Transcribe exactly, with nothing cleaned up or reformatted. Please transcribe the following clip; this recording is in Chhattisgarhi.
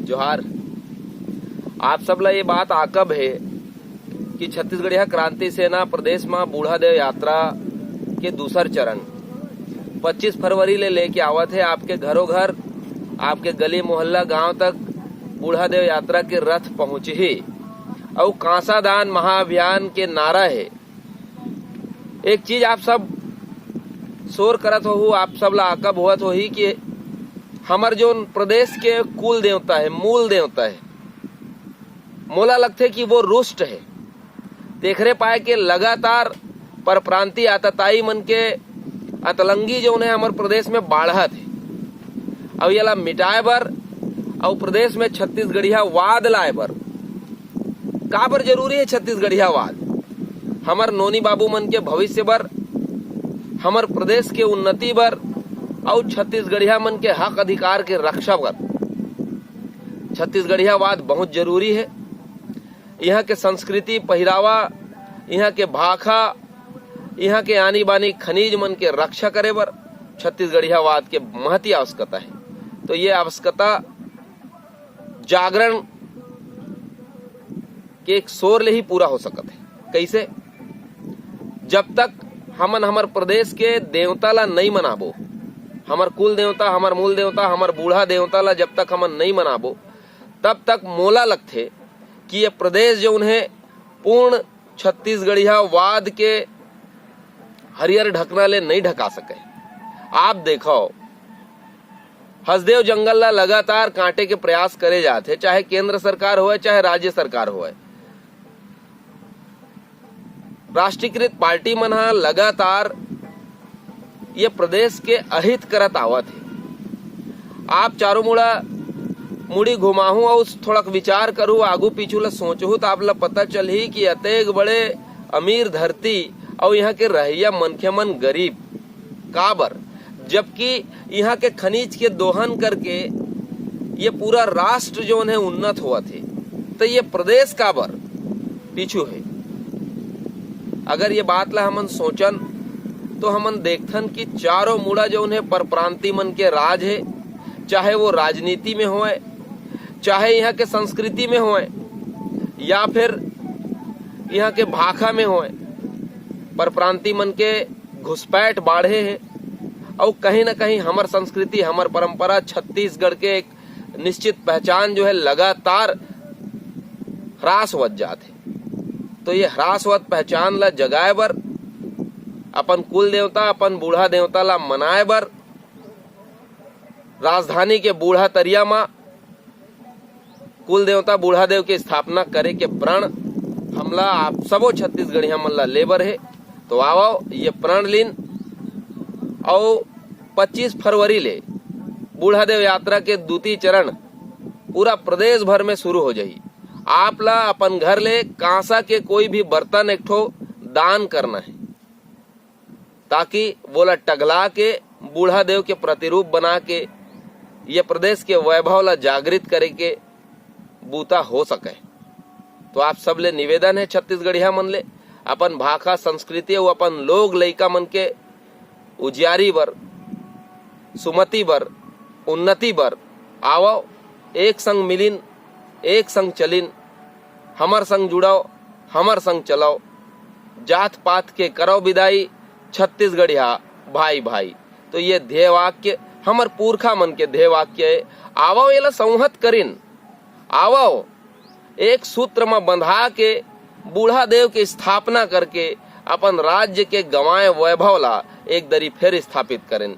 जोहार। आप सब ला ये बात आकब हे कि छत्तीसगढ़िया क्रांति सेना प्रदेश म बूढ़ा देव यात्रा के दूसर चरण पच्चीस फरवरी ले लेके आवत हे। आपके घरों घर, आपके गली मोहल्ला, गांव तक बूढ़ा देव यात्रा के रथ पहुंचही। अउ कांसा दान महाअभियान के नारा हे। एक चीज आप सब शोर करत होहू, आप सब ला आकब होवत होही कि हमर जोन प्रदेश के कुल देवता हे, मूल देवता हे, मोला लगथे कि वो रुष्ट हे। तेखरे पाए के लगातार परप्रांतीय आतताई मन के अतलंगी जोन हे हमर प्रदेश में बाढ़त हे। अउ येला मिटाए बर अउ प्रदेश में छत्तीसगढ़िया वाद लाए बर काबर जरूरी हे छत्तीसगढ़िया वाद? हमर नोनी बाबू मन के भविष्य बर, हमर प्रदेश के उन्नति बर अउ छत्तीसगढ़िया मन के हक अधिकार के रक्षा बर छत्तीसगढ़िया वाद बहुत जरूरी हे। इहाँ के संस्कृति, पहिरावा, इहाँ के भाखा, इहाँ के आनी बानी खनिज मन के रक्षा करे बर छत्तीसगढ़िया वाद के महती आवश्यकता हे। तो ये आवश्यकता जागरण के एक शोर ले ही पूरा हो सकत हे। कइसे? जब तक हमन हमर प्रदेश के देवता ला नइ मनाबो, हमर कुल देवता, हमर मूल देवता, हमर बूढ़ा देवता ला जब तक हमन नइ मनाबो, तब तक मोला लगथे कि ये प्रदेश जउन हे पूर्ण छत्तीसगढ़िया वाद के हरियर ढकना ले नइ ढका सकय। आप देखव, हसदेव जंगल ला लगातार काटे के प्रयास करे जात हे, चाहे केंद्र सरकार होय, चाहे राज्य सरकार होय। राष्ट्रीयकृत पार्टी मन ह लगातार ये प्रदेश के अहित करत आवत हे। आप चारों मुड़ा मुड़ी घुमाहू अउ थोड़क विचार करू, आगू पीछू ला सोचहू, त आप ला पता चलही कि अतेक बड़े अमीर धरती अउ यहाँ के रहइया मनखे मन गरीब। काबर? जबकि यहाँ के खनिज के दोहन करके ये पूरा राष्ट्र जोन हे उन्नत होवत हे, त ये प्रदेश काबर पीछू हे? अगर ये बात ला हमन सोचन, तो हमन देखथन कि चारों मुड़ा जोन हे परप्रांति मन के राज हे, चाहे वो राजनीति में होय, चाहे यहाँ के संस्कृति में होय, या फिर यहाँ के भाखा में होय, परप्रांति मन के घुसपैठ बाढ़े हे। अउ कहीं ना कहीं हमर संस्कृति, हमर परंपरा, छत्तीसगढ़ के एक निश्चित पहचान जो हे लगातार ह्रास होवत जात हे। तो ये ह्रास होवत पहचान ला जगाए बर, अपन कुल देवता, अपन बूढ़ा देवता ला मनाए बर राजधानी के बूढ़ा तरिया म कुल देवता बूढ़ा देव के स्थापना करे के प्रण हमला आप सबो छत्तीसगढ़िया मन ला ले बर हे। तो आवव, ये प्रण लीन अउ पच्चीस फरवरी ले बूढ़ा देव यात्रा के दूती चरण पूरा प्रदेश भर में शुरू हो जाही। आप ला अपन घर ले कांसा के कोई भी बर्तन एक ठो दान करना हे, ताकि वोला टगला के बूढ़ा देव के प्रतिरूप बना के ये प्रदेश के वैभव ला जागृत करे के बूता हो सके। तो आप सबले निवेदन हे छत्तीसगढ़िया मन ले, अपन भाखा, संस्कृति अउ अपन लोग लइका मन के उजियारी बर, सुमति बर, उन्नति बर आवव, एक संग मिलिन, एक संग चलिन, हमर संग जुड़व, हमर संग चलव, जात पात के करव बिदाई, छत्तीसगढ़िया भाई भाई। तो ये ध्येय वाक्य हमर पुरखा मन के ध्येय वाक्य हे। आवव, एला संहत करिन, आवव, एक सूत्र म बंधा के बूढ़ा देव के स्थापना करके अपन राज्य के गंवाए वैभव ला एक दरी फेर स्थापित करेन।